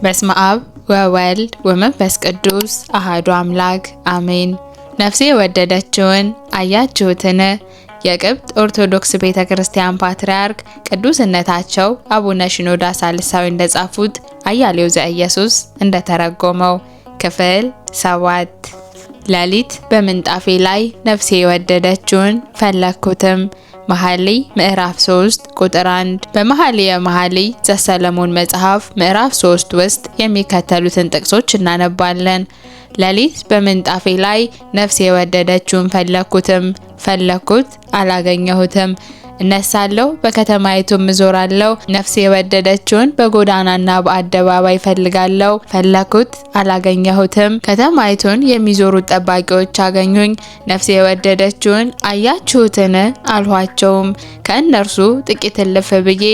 በስመ አብ ወወልድ ወመንፈስ ቅዱስ አሐዱ አምላክ አሜን። ነፍሴ የወደደችውን አያችሁትን? የቅብጥ ኦርቶዶክስ ቤተክርስቲያን ፓትርያርክ ቅዱስነታቸው አቡነ ሽኖዳ ሳልሳዊ እንደጻፉት አያሌው ዘኢየሱስ እንደተረጎመው ክፍል 7። ሌሊት በምንጣፌ ላይ ነፍሴ የወደደችውን ፈለግኩትም። መኃልየ ምዕራፍ 3 ቁጥር 1። በመኃልየ መኃልይ ዘሰሎሞን መጽሐፍ ምዕራፍ 3 ውስጥ የሚከተሉትን ጥቅሶች እናነባለን። ሌሊት በምንጣፌ ላይ ነፍሴ የወደደችውን ፈለግኩትም፣ ፈለግኩት አላገኘሁትም። እነሳለሁ፣ በከተማይቱም እዞራለሁ። ነፍሴ የወደደችውን በጎዳናና በአደባባይ ፈልጋለሁ። ፈለኩት፣ አላገኘሁትም። ከተማይቱን የሚዞሩት ጠባቂዎች አገኙኝ። ነፍሴ የወደደችውን አያችሁትን አልኋቸውም። ከእነርሱ ጥቂት እልፍ ብዬ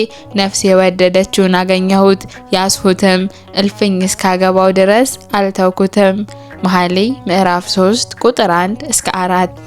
ነፍሴ የወደደችውን አገኘሁት፣ ያዝሁትም፣ እልፍኝ እስካገባው ድረስ አልተውኩትም። መኃልየ ምዕራፍ 3 ቁጥር 1 እስከ 4።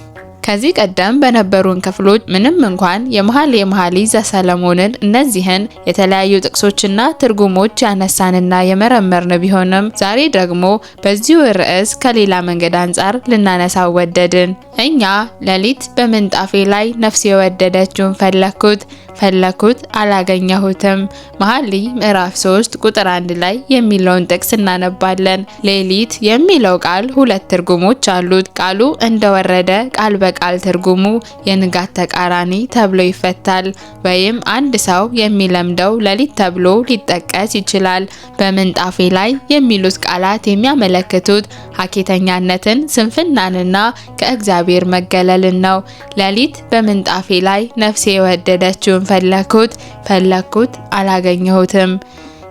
ከዚህ ቀደም በነበሩን ክፍሎች ምንም እንኳን የመኃልየ መኃልይ ዘሰሎሞንን እነዚህን የተለያዩ ጥቅሶችና ትርጉሞች ያነሳንና የመረመርን ቢሆንም ዛሬ ደግሞ በዚሁ ርዕስ ከሌላ መንገድ አንጻር ልናነሳው ወደድን። እኛ ሌሊት በምንጣፌ ላይ ነፍሴ የወደደችውን ፈለኩት፣ ፈለኩት አላገኘሁትም መኃልይ ምዕራፍ 3 ቁጥር 1 ላይ የሚለውን ጥቅስ እናነባለን። ሌሊት የሚለው ቃል ሁለት ትርጉሞች አሉት። ቃሉ እንደወረደ ቃል በቃል ትርጉሙ የንጋት ተቃራኒ ተብሎ ይፈታል፣ ወይም አንድ ሰው የሚለምደው ሌሊት ተብሎ ሊጠቀስ ይችላል። በምንጣፌ ላይ የሚሉት ቃላት የሚያመለክቱት ሀኬተኛነትን፣ ስንፍናንና ከእግዚአብሔር መገለልን ነው። ሌሊት በምንጣፌ ላይ ነፍሴ የወደደችውን ፈለኩት፣ ፈለኩት አላገኘሁትም።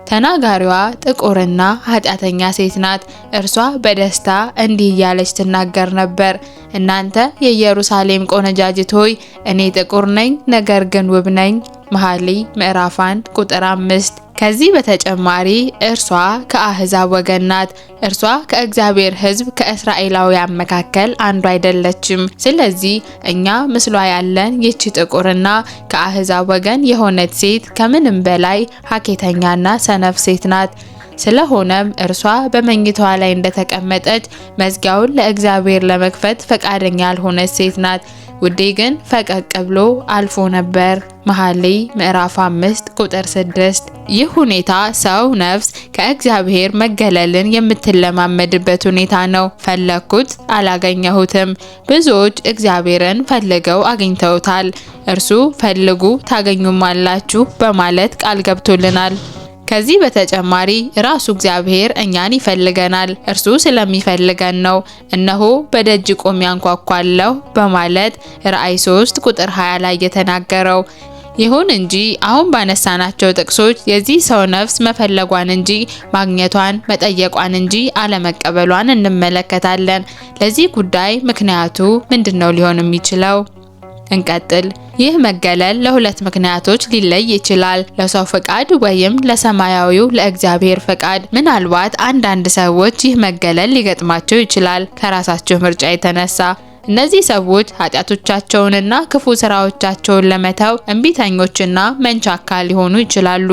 ተናጋሪዋ ጥቁርና ኃጢአተኛ ሴት ናት። እርሷ በደስታ እንዲህ እያለች ትናገር ነበር። እናንተ የኢየሩሳሌም ቆነጃጅት ሆይ፣ እኔ ጥቁር ነኝ፣ ነገር ግን ውብ ነኝ። መኃልየ ምዕራፍ 1 ቁጥር 5። ከዚህ በተጨማሪ እርሷ ከአህዛብ ወገን ናት። እርሷ ከእግዚአብሔር ሕዝብ ከእስራኤላውያን መካከል አንዱ አይደለችም። ስለዚህ እኛ ምስሏ ያለን ይህች ጥቁርና ከአህዛብ ወገን የሆነች ሴት ከምንም በላይ ሀኬተኛና ሰነፍ ሴት ናት። ስለሆነም እርሷ በመኝታዋ ላይ እንደተቀመጠች መዝጊያውን ለእግዚአብሔር ለመክፈት ፈቃደኛ ያልሆነች ሴት ናት። ውዴ ግን ፈቀቅ ብሎ አልፎ ነበር። መኃልየ ምዕራፍ 5 ቁጥር 6። ይህ ሁኔታ ሰው ነፍስ ከእግዚአብሔር መገለልን የምትለማመድበት ሁኔታ ነው። ፈለግኩት አላገኘሁትም። ብዙዎች እግዚአብሔርን ፈልገው አግኝተውታል። እርሱ ፈልጉ ታገኙማላችሁ በማለት ቃል ገብቶልናል። ከዚህ በተጨማሪ ራሱ እግዚአብሔር እኛን ይፈልገናል። እርሱ ስለሚፈልገን ነው እነሆ በደጅ ቆሜ አንኳኳለሁ በማለት ራእይ 3 ቁጥር 20 ላይ የተናገረው። ይሁን እንጂ አሁን ባነሳናቸው ጥቅሶች የዚህ ሰው ነፍስ መፈለጓን እንጂ ማግኘቷን፣ መጠየቋን እንጂ አለመቀበሏን እንመለከታለን። ለዚህ ጉዳይ ምክንያቱ ምንድነው ሊሆን የሚችለው? እንቀጥል። ይህ መገለል ለሁለት ምክንያቶች ሊለይ ይችላል። ለሰው ፈቃድ ወይም ለሰማያዊው ለእግዚአብሔር ፈቃድ። ምናልባት አንዳንድ ሰዎች ይህ መገለል ሊገጥማቸው ይችላል ከራሳቸው ምርጫ የተነሳ። እነዚህ ሰዎች ኃጢአቶቻቸውንና ክፉ ስራዎቻቸውን ለመተው እምቢተኞችና መንቻካ ሊሆኑ ይችላሉ።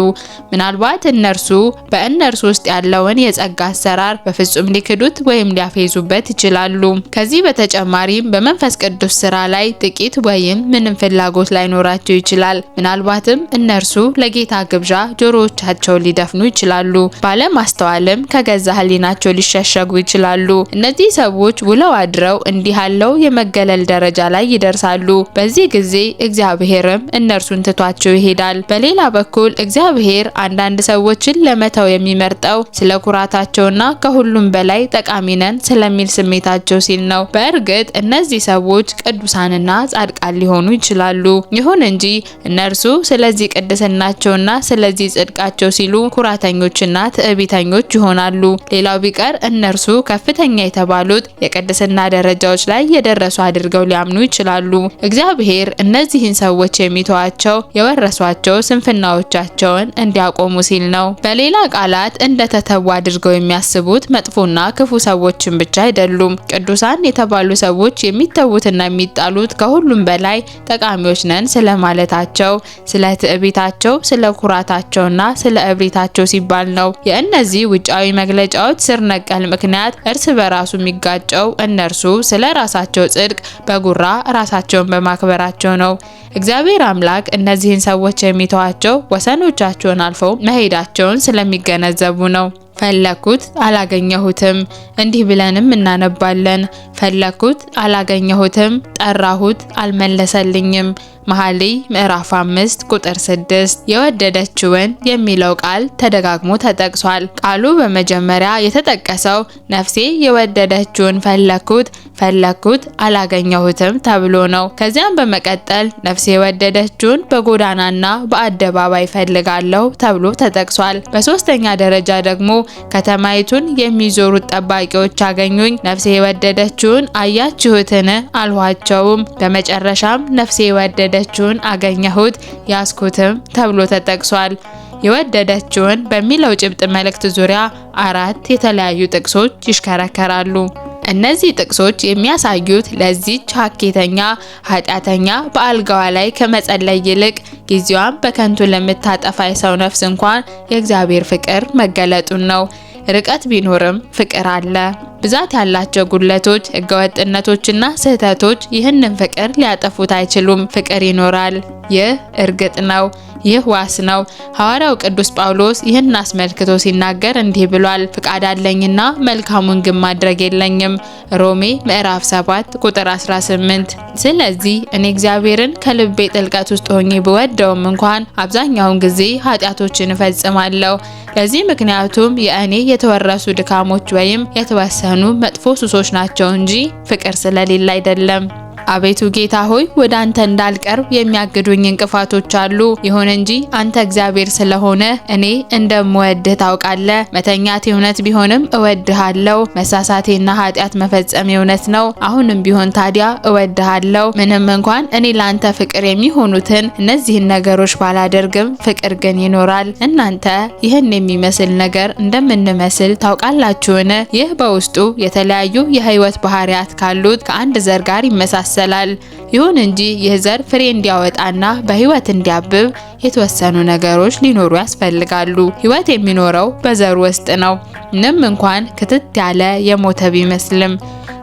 ምናልባት እነርሱ በእነርሱ ውስጥ ያለውን የጸጋ አሰራር በፍጹም ሊክዱት ወይም ሊያፌዙበት ይችላሉ። ከዚህ በተጨማሪም በመንፈስ ቅዱስ ስራ ላይ ጥቂት ወይም ምንም ፍላጎት ላይኖራቸው ይችላል። ምናልባትም እነርሱ ለጌታ ግብዣ ጆሮዎቻቸውን ሊደፍኑ ይችላሉ። ባለማስተዋልም ከገዛ ሕሊናቸው ሊሸሸጉ ይችላሉ። እነዚህ ሰዎች ውለው አድረው እንዲህ ያለው የመገለል ደረጃ ላይ ይደርሳሉ። በዚህ ጊዜ እግዚአብሔርም እነርሱን ትቷቸው ይሄዳል። በሌላ በኩል እግዚአብሔር አንዳንድ ሰዎችን ለመተው የሚመርጠው ስለ ኩራታቸውና ከሁሉም በላይ ጠቃሚ ነን ስለሚል ስሜታቸው ሲል ነው። በእርግጥ እነዚህ ሰዎች ቅዱሳንና ጻድቃን ሊሆኑ ይችላሉ። ይሁን እንጂ እነርሱ ስለዚህ ቅድስናቸውና ስለዚህ ጽድቃቸው ሲሉ ኩራተኞችና ትዕቢተኞች ይሆናሉ። ሌላው ቢቀር እነርሱ ከፍተኛ የተባሉት የቅድስና ደረጃዎች ላይ የደረሱ አድርገው ሊያምኑ ይችላሉ። እግዚአብሔር እነዚህን ሰዎች የሚተዋቸው የወረሷቸው ስንፍናዎቻቸውን እንዲያቆሙ ሲል ነው። በሌላ ቃላት እንደተተዉ አድርገው የሚያስቡት መጥፎና ክፉ ሰዎችን ብቻ አይደሉም። ቅዱሳን የተባሉ ሰዎች የሚተዉትና የሚጣሉት ከሁሉም በላይ ጠቃሚዎች ነን ስለማለታቸው፣ ስለ ትዕቢታቸው፣ ስለ ኩራታቸውና ስለ እብሪታቸው ሲባል ነው። የእነዚህ ውጫዊ መግለጫዎች ስር ነቀል ምክንያት እርስ በራሱ የሚጋጨው እነርሱ ስለ ራሳቸው ጽድቅ በጉራ ራሳቸውን በማክበራቸው ነው። እግዚአብሔር አምላክ እነዚህን ሰዎች የሚተዋቸው ወሰኖቻቸውን አልፈው መሄዳቸውን ስለሚገነዘቡ ነው። ፈለኩት አላገኘሁትም። እንዲህ ብለንም እናነባለን። ፈለኩት አላገኘሁትም፣ ጠራሁት አልመለሰልኝም። መኃልየ ምዕራፍ 5 ቁጥር 6። የወደደችውን የሚለው ቃል ተደጋግሞ ተጠቅሷል። ቃሉ በመጀመሪያ የተጠቀሰው ነፍሴ የወደደችውን ፈለኩት ፈለኩት አላገኘሁትም ተብሎ ነው። ከዚያም በመቀጠል ነፍሴ የወደደችውን በጎዳናና በአደባባይ ፈልጋለሁ ተብሎ ተጠቅሷል። በሶስተኛ ደረጃ ደግሞ ከተማይቱን የሚዞሩት ጠባቂዎች አገኙኝ፣ ነፍሴ የወደደችውን አያችሁትን አልኋቸውም። በመጨረሻም ነፍሴ የወደደችውን አገኘሁት ያስኩትም ተብሎ ተጠቅሷል። የወደደችውን በሚለው ጭብጥ መልእክት ዙሪያ አራት የተለያዩ ጥቅሶች ይሽከረከራሉ። እነዚህ ጥቅሶች የሚያሳዩት ለዚች ሀኬተኛ ኃጢአተኛ በአልጋዋ ላይ ከመጸለይ ይልቅ ጊዜዋን በከንቱ ለምታጠፋ የሰው ነፍስ እንኳን የእግዚአብሔር ፍቅር መገለጡን ነው። ርቀት ቢኖርም ፍቅር አለ። ብዛት ያላቸው ጉድለቶች፣ ህገወጥነቶችና ስህተቶች ይህንን ፍቅር ሊያጠፉት አይችሉም። ፍቅር ይኖራል። ይህ እርግጥ ነው። ይህ ዋስ ነው። ሐዋርያው ቅዱስ ጳውሎስ ይህን አስመልክቶ ሲናገር እንዲህ ብሏል። ፍቃድ አለኝና መልካሙን ግን ማድረግ የለኝም። ሮሜ ምዕራፍ 7 ቁጥር 18። ስለዚህ እኔ እግዚአብሔርን ከልቤ ጥልቀት ውስጥ ሆኜ ብወደውም እንኳን አብዛኛውን ጊዜ ኃጢአቶችን እፈጽማለሁ። ለዚህ ምክንያቱም የእኔ የተወረሱ ድካሞች ወይም የተወሰኑ መጥፎ ሱሶች ናቸው እንጂ ፍቅር ስለሌለ አይደለም። አቤቱ ጌታ ሆይ፣ ወደ አንተ እንዳልቀርብ የሚያግዱኝ እንቅፋቶች አሉ። ይሁን እንጂ አንተ እግዚአብሔር ስለሆነ እኔ እንደምወድህ ታውቃለህ። መተኛቴ እውነት ቢሆንም እወድሃለሁ። መሳሳቴና ኃጢአት መፈጸሜ እውነት ነው። አሁንም ቢሆን ታዲያ እወድሃለሁ። ምንም እንኳን እኔ ለአንተ ፍቅር የሚሆኑትን እነዚህን ነገሮች ባላደርግም ፍቅር ግን ይኖራል። እናንተ ይህን የሚመስል ነገር እንደምንመስል ታውቃላችሁን? ይህ በውስጡ የተለያዩ የህይወት ባህሪያት ካሉት ከአንድ ዘር ጋር ይመሳሰላል። ይሁን እንጂ ይህ ዘር ፍሬ እንዲያወጣና በህይወት እንዲያብብ የተወሰኑ ነገሮች ሊኖሩ ያስፈልጋሉ። ህይወት የሚኖረው በዘሩ ውስጥ ነው፣ ምንም እንኳን ክትት ያለ የሞተ ቢመስልም።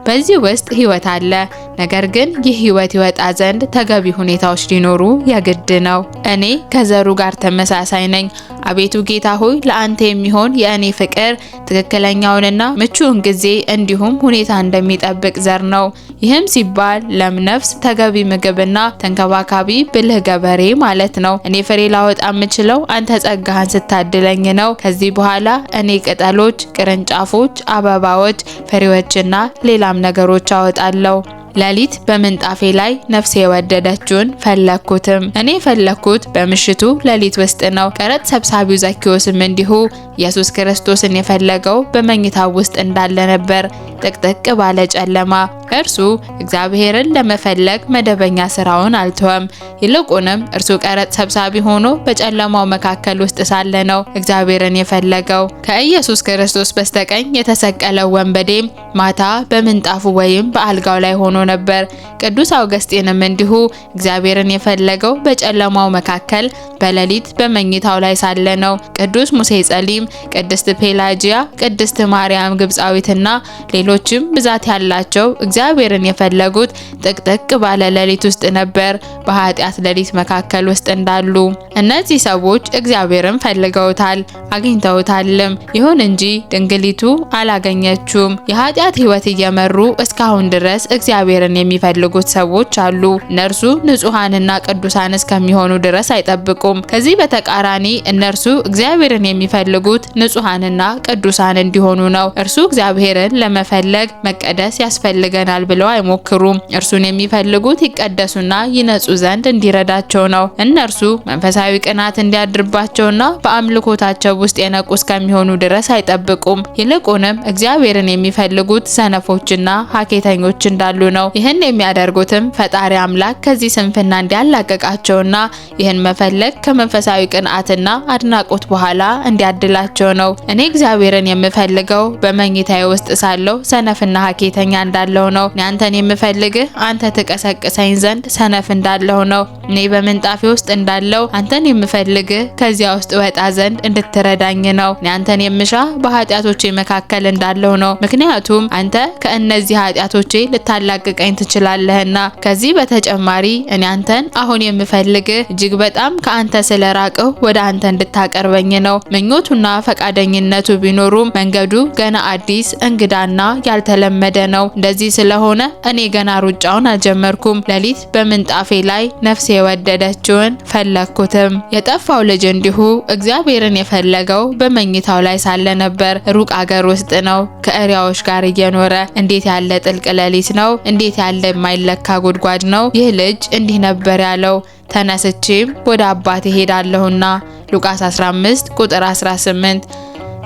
በዚህ ውስጥ ህይወት አለ። ነገር ግን ይህ ህይወት ይወጣ ዘንድ ተገቢ ሁኔታዎች ሊኖሩ የግድ ነው። እኔ ከዘሩ ጋር ተመሳሳይ ነኝ። አቤቱ ጌታ ሆይ፣ ለአንተ የሚሆን የእኔ ፍቅር ትክክለኛውንና ምቹውን ጊዜ እንዲሁም ሁኔታ እንደሚጠብቅ ዘር ነው። ይህም ሲባል ለም ነፍስ፣ ተገቢ ምግብና ተንከባካቢ ብልህ ገበሬ ማለት ነው። እኔ ፍሬ ላወጣ የምችለው አንተ ጸጋህን ስታድለኝ ነው። ከዚህ በኋላ እኔ ቅጠሎች፣ ቅርንጫፎች፣ አበባዎች፣ ፍሬዎችና ሌላም ነገሮች አወጣለሁ። ሌሊት በምንጣፌ ላይ ነፍሴ የወደደችውን ፈለኩትም። እኔ ፈለኩት በምሽቱ ሌሊት ውስጥ ነው። ቀረጥ ሰብሳቢው ዘኪዎስም እንዲሁ ኢየሱስ ክርስቶስን የፈለገው በመኝታው ውስጥ እንዳለ ነበር፣ ጥቅጥቅ ባለ ጨለማ። እርሱ እግዚአብሔርን ለመፈለግ መደበኛ ስራውን አልተወም። ይልቁንም እርሱ ቀረጥ ሰብሳቢ ሆኖ በጨለማው መካከል ውስጥ ሳለ ነው እግዚአብሔርን የፈለገው። ከኢየሱስ ክርስቶስ በስተቀኝ የተሰቀለው ወንበዴም ማታ በምንጣፉ ወይም በአልጋው ላይ ሆኖ ነበር። ቅዱስ አውገስጢንም እንዲሁ እግዚአብሔርን የፈለገው በጨለማው መካከል በሌሊት በመኝታው ላይ ሳለ ነው። ቅዱስ ሙሴ ጸሊም፣ ቅድስት ፔላጂያ፣ ቅድስት ማርያም ግብጻዊትና ሌሎችም ብዛት ያላቸው እግዚአብሔርን የፈለጉት ጥቅጥቅ ባለ ሌሊት ውስጥ ነበር፣ በኃጢአት ሌሊት መካከል ውስጥ እንዳሉ። እነዚህ ሰዎች እግዚአብሔርን ፈልገውታል፣ አግኝተውታልም። ይሁን እንጂ ድንግሊቱ አላገኘችውም። የኃጢአት ሕይወት እየመሩ እስካሁን ድረስ እግዚአብሔርን የሚፈልጉት ሰዎች አሉ። እነርሱ ንጹሐንና ቅዱሳን እስከሚሆኑ ድረስ አይጠብቁም። ከዚህ በተቃራኒ እነርሱ እግዚአብሔርን የሚፈልጉት ንጹሐንና ቅዱሳን እንዲሆኑ ነው። እርሱ እግዚአብሔርን ለመፈለግ ለመፈለግ መቀደስ ያስፈልገናል ብለው አይሞክሩም። እርሱን የሚፈልጉት ይቀደሱና ይነጹ ዘንድ እንዲረዳቸው ነው። እነርሱ መንፈሳዊ ቅናት እንዲያድርባቸውና በአምልኮታቸው ውስጥ የነቁ እስከሚሆኑ ድረስ አይጠብቁም። ይልቁንም እግዚአብሔርን የሚፈልጉት ሰነፎችና ሀኬተኞች እንዳሉ ነው። ይህን የሚያደርጉትም ፈጣሪ አምላክ ከዚህ ስንፍና እንዲያላቅቃቸውና ይህን መፈለግ ከመንፈሳዊ ቅንዓትና አድናቆት በኋላ እንዲያድላቸው ነው። እኔ እግዚአብሔርን የምፈልገው በመኝታዬ ውስጥ ሳለሁ ሰነፍና ሀኬተኛ እንዳለሁ ነው። እኔ አንተን የምፈልግህ አንተ ትቀሰቅሰኝ ዘንድ ሰነፍ እንዳለሁ ነው። እኔ በምንጣፌ ውስጥ እንዳለው አንተን የምፈልግህ ከዚያ ውስጥ ወጣ ዘንድ እንድትረዳኝ ነው። እኔ አንተን የምሻ በኃጢአቶቼ መካከል እንዳለሁ ነው። ምክንያቱም አንተ ከእነዚህ ኃጢአቶቼ ልታላቅቀኝ ትችላለህና። ከዚህ በተጨማሪ እኔ አንተን አሁን የምፈልግህ እጅግ በጣም ከአንተ ስለራቅሁ ወደ አንተ እንድታቀርበኝ ነው። ምኞቱና ፈቃደኝነቱ ቢኖሩም መንገዱ ገና አዲስ እንግዳና ያልተለመደ ነው። እንደዚህ ስለሆነ እኔ ገና ሩጫውን አልጀመርኩም። ሌሊት በምንጣፌ ላይ ነፍሴ የወደደችውን ፈለግኩትም። የጠፋው ልጅ እንዲሁ እግዚአብሔርን የፈለገው በመኝታው ላይ ሳለ ነበር። ሩቅ አገር ውስጥ ነው ከእሪያዎች ጋር እየኖረ። እንዴት ያለ ጥልቅ ሌሊት ነው! እንዴት ያለ የማይለካ ጉድጓድ ነው! ይህ ልጅ እንዲህ ነበር ያለው፣ ተነስቼም ወደ አባቴ ሄዳለሁና። ሉቃስ 15 ቁጥር 18።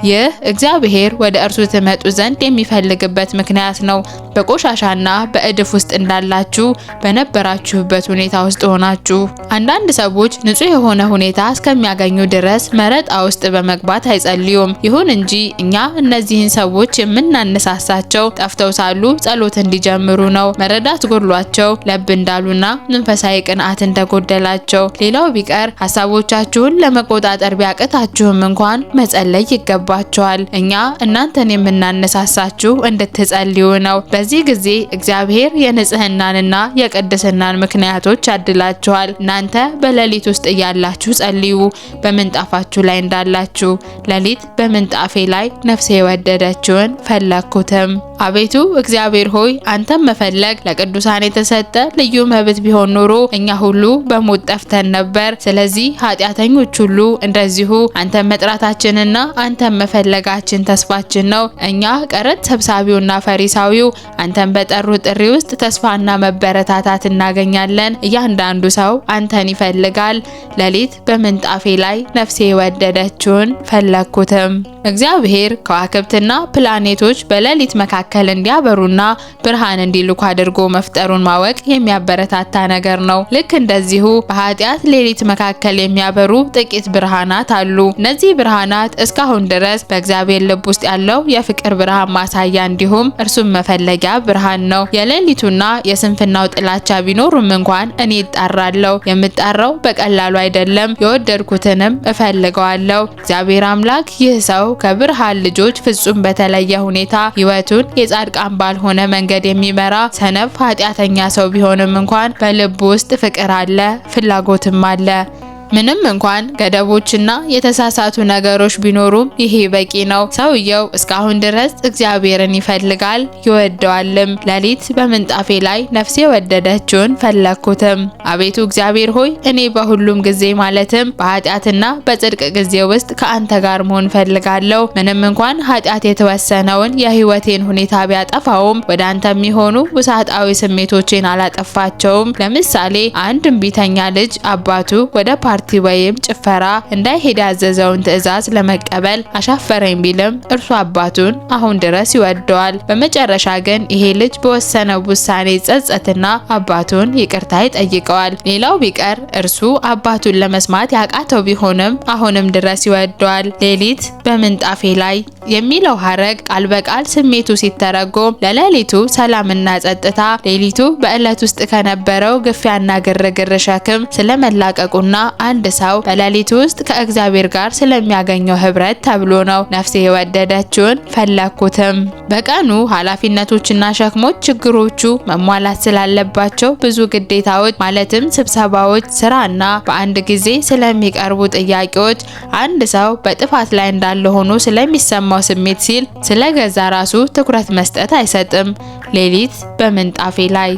ይህ እግዚአብሔር ወደ እርሱ ትመጡ ዘንድ የሚፈልግበት ምክንያት ነው። በቆሻሻና በእድፍ ውስጥ እንዳላችሁ በነበራችሁበት ሁኔታ ውስጥ ሆናችሁ አንዳንድ ሰዎች ንጹህ የሆነ ሁኔታ እስከሚያገኙ ድረስ መረጣ ውስጥ በመግባት አይጸልዩም። ይሁን እንጂ እኛ እነዚህን ሰዎች የምናነሳሳቸው ጠፍተው ሳሉ ጸሎት እንዲጀምሩ ነው። መረዳት ጎድሏቸው ለብ እንዳሉና መንፈሳዊ ቅንዓት እንደጎደላቸው፣ ሌላው ቢቀር ሀሳቦቻችሁን ለመቆጣጠር ቢያቅታችሁም እንኳን መጸለይ ይገባቸዋል። እኛ እናንተን የምናነሳሳችሁ እንድትጸልዩ ነው። በዚህ ጊዜ እግዚአብሔር የንጽህናንና የቅድስናን ምክንያቶች ያድላችኋል። እናንተ በሌሊት ውስጥ እያላችሁ ጸልዩ፣ በምንጣፋችሁ ላይ እንዳላችሁ። ሌሊት በምንጣፌ ላይ ነፍሴ የወደደችውን ፈለግኩትም። አቤቱ እግዚአብሔር ሆይ፣ አንተን መፈለግ ለቅዱሳን የተሰጠ ልዩ መብት ቢሆን ኖሮ እኛ ሁሉ በሞት ጠፍተን ነበር። ስለዚህ ኃጢአተኞች ሁሉ እንደዚሁ አንተን መጥራታችንና አንተን መፈለጋችን ተስፋችን ነው። እኛ ቀረጥ ሰብሳቢውና ፈሪሳዊው አንተን በጠሩ ጥሪ ውስጥ ተስፋና መበረታታት እናገኛለን። እያንዳንዱ ሰው አንተን ይፈልጋል። ሌሊት በምንጣፌ ላይ ነፍሴ የወደደችውን ፈለግኩትም። እግዚአብሔር ከዋክብትና ፕላኔቶች በሌሊት መካከል እንዲያበሩና ብርሃን እንዲልኩ አድርጎ መፍጠሩን ማወቅ የሚያበረታታ ነገር ነው። ልክ እንደዚሁ በኃጢአት ሌሊት መካከል የሚያበሩ ጥቂት ብርሃናት አሉ። እነዚህ ብርሃናት እስካሁን ድረስ በእግዚአብሔር ልብ ውስጥ ያለው የፍቅር ብርሃን ማሳያ እንዲሁም እርሱን መፈለጊያ ብርሃን ነው። የሌሊቱና የስንፍናው ጥላቻ ቢኖሩም እንኳን እኔ እጣራለሁ። የምጣራው በቀላሉ አይደለም፣ የወደድኩትንም እፈልገዋለሁ። እግዚአብሔር አምላክ ይህ ሰው ከብርሃን ልጆች ፍጹም በተለየ ሁኔታ ሕይወቱን የጻድቃን ባልሆነ መንገድ የሚመራ ሰነፍ ኃጢአተኛ ሰው ቢሆንም እንኳን በልቡ ውስጥ ፍቅር አለ፣ ፍላጎትም አለ። ምንም እንኳን ገደቦችና የተሳሳቱ ነገሮች ቢኖሩም ይሄ በቂ ነው። ሰውየው እስካሁን ድረስ እግዚአብሔርን ይፈልጋል ይወደዋልም። ሌሊት በምንጣፌ ላይ ነፍሴ የወደደችውን ፈለግኩትም። አቤቱ እግዚአብሔር ሆይ፣ እኔ በሁሉም ጊዜ ማለትም በኃጢአትና በጽድቅ ጊዜ ውስጥ ከአንተ ጋር መሆን ፈልጋለሁ። ምንም እንኳን ኃጢአት የተወሰነውን የሕይወቴን ሁኔታ ቢያጠፋውም ወደ አንተ የሚሆኑ ውሳጣዊ ስሜቶቼን አላጠፋቸውም። ለምሳሌ አንድ እምቢተኛ ልጅ አባቱ ወደ ፓርቲ ወይም ጭፈራ እንዳይሄድ ያዘዘውን ትዕዛዝ ለመቀበል አሻፈረኝ ቢልም እርሱ አባቱን አሁን ድረስ ይወደዋል። በመጨረሻ ግን ይሄ ልጅ በወሰነው ውሳኔ ጸጸትና አባቱን ይቅርታ ይጠይቀዋል። ሌላው ቢቀር እርሱ አባቱን ለመስማት ያቃተው ቢሆንም አሁንም ድረስ ይወደዋል። ሌሊት በምንጣፌ ላይ የሚለው ሐረግ ቃል በቃል ስሜቱ ሲተረጎም ለሌሊቱ ሰላምና ጸጥታ፣ ሌሊቱ በዕለት ውስጥ ከነበረው ግፊያና ግርግር ሸክም ስለመላቀቁና አንድ ሰው በሌሊቱ ውስጥ ከእግዚአብሔር ጋር ስለሚያገኘው ህብረት ተብሎ ነው። ነፍሴ የወደደችውን ፈለግኩትም። በቀኑ ኃላፊነቶችና ሸክሞች፣ ችግሮቹ መሟላት ስላለባቸው ብዙ ግዴታዎች ማለትም ስብሰባዎች፣ ስራና በአንድ ጊዜ ስለሚቀርቡ ጥያቄዎች፣ አንድ ሰው በጥፋት ላይ እንዳለ ሆኖ ስለሚሰማው ስሜት ሲል ስለ ገዛ ራሱ ትኩረት መስጠት አይሰጥም። ሌሊት በምንጣፌ ላይ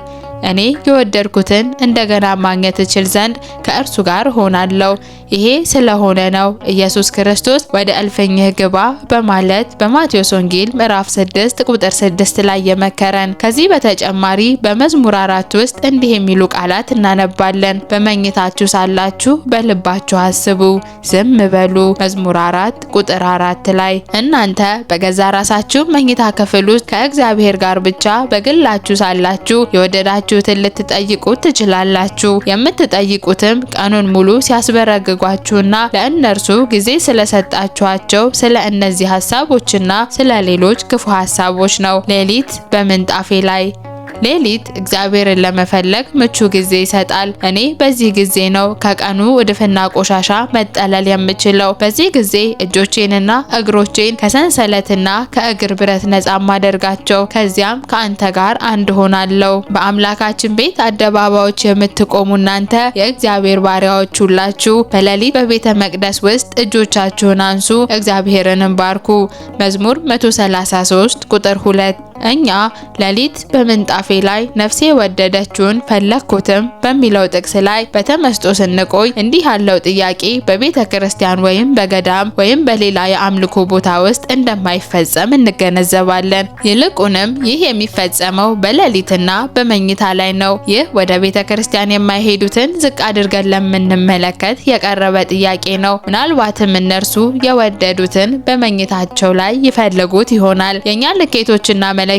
እኔ የወደድኩትን እንደገና ማግኘት እችል ዘንድ ከእርሱ ጋር እሆናለሁ። ይሄ ስለሆነ ነው ኢየሱስ ክርስቶስ ወደ እልፍኝህ ግባ በማለት በማቴዎስ ወንጌል ምዕራፍ 6 ቁጥር 6 ላይ የመከረን። ከዚህ በተጨማሪ በመዝሙር 4 ውስጥ እንዲህ የሚሉ ቃላት እናነባለን። በመኝታችሁ ሳላችሁ በልባችሁ አስቡ፣ ዝም በሉ። መዝሙር 4 ቁጥር 4 ላይ እናንተ በገዛ ራሳችሁ መኝታ ክፍል ውስጥ ከእግዚአብሔር ጋር ብቻ በግላችሁ ሳላችሁ የወደዳችሁትን ልትጠይቁት ትችላላችሁ። የምትጠይቁትም ቀኑን ሙሉ ሲያስበረግጓችሁና ለእነርሱ ጊዜ ስለሰጣችኋቸው ስለ እነዚህ ሀሳቦችና ስለ ሌሎች ክፉ ሀሳቦች ነው። ሌሊት በምንጣፌ ላይ። ሌሊት እግዚአብሔርን ለመፈለግ ምቹ ጊዜ ይሰጣል። እኔ በዚህ ጊዜ ነው ከቀኑ እድፍና ቆሻሻ መጠለል የምችለው። በዚህ ጊዜ እጆቼንና እግሮቼን ከሰንሰለትና ከእግር ብረት ነፃ ማደርጋቸው። ከዚያም ከአንተ ጋር አንድ ሆናለሁ። በአምላካችን ቤት አደባባዮች የምትቆሙ እናንተ የእግዚአብሔር ባሪያዎች ሁላችሁ በሌሊት በቤተ መቅደስ ውስጥ እጆቻችሁን አንሱ፣ እግዚአብሔርንም ባርኩ። መዝሙር 133 ቁጥር 2። እኛ ሌሊት በምንጣፌ ላይ ነፍሴ የወደደችውን ፈለግኩትም በሚለው ጥቅስ ላይ በተመስጦ ስንቆይ እንዲህ ያለው ጥያቄ በቤተ ክርስቲያን ወይም በገዳም ወይም በሌላ የአምልኮ ቦታ ውስጥ እንደማይፈጸም እንገነዘባለን። ይልቁንም ይህ የሚፈጸመው በሌሊትና በመኝታ ላይ ነው። ይህ ወደ ቤተ ክርስቲያን የማይሄዱትን ዝቅ አድርገን ለምንመለከት የቀረበ ጥያቄ ነው። ምናልባትም እነርሱ የወደዱትን በመኝታቸው ላይ ይፈልጉት ይሆናል። የኛ ልኬቶችና መለኪያዎች